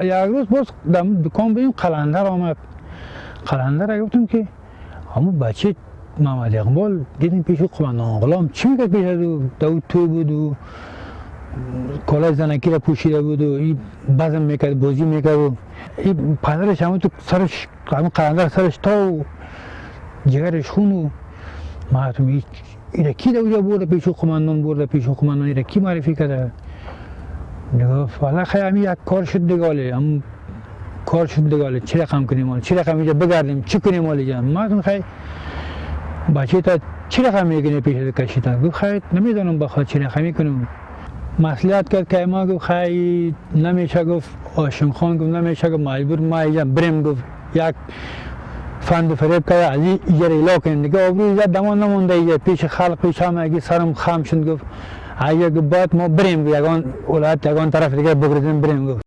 Як рӯз боз дар дукон будем, Қаландар омад. Қаландара гуфтам, ки ҳамун бача Муҳаммад Иқбол дидем пеши қумандон Ғулом чӣ мекард? Пеш аз ӯ дар тӯй буду, колаи занакиро пӯшида буду, и базм мекард, бозӣ мекард. И падараш ҳамун ту сараш, ҳамун Қаландар сараш то ҷигараш хуну. Ман гуфтам, ира ки дар уҷа бурда пеши қумандон, бурда пеши қумандон, ира ки муаррифӣ карда? Гуфт, валла, хай, ҳамин як кор шуд дига, ҳамун кор шуд дига, чӣ рақам кунем ҳол, чӣ рақам инҷа бигардем, чӣ кунем ҳол инҷа? Ман гуфтам, хай, бачаи та чӣ рақам мекунӣ пеш кашида? Гуфт, хай, намедонам, баход чӣ рақам мекунам. Маслиҳат кард, ки ма гуфт, хай, намеша, гуфт, Ҳошимхон гуфт, намеша, гуфт, маҷбур ма инҷа бирем, гуфт, як фанду фиреб карда аз иҷара ило кунем дига, обрӯи иззат дамон намонда иҷа пеши халқ, пеш ҳамаги сарам хам шуд, гуфт, ая, гуфт, бояд мо бирем, ягон вилоят, ягон тараф дига бигрезем, бирем, гуфт.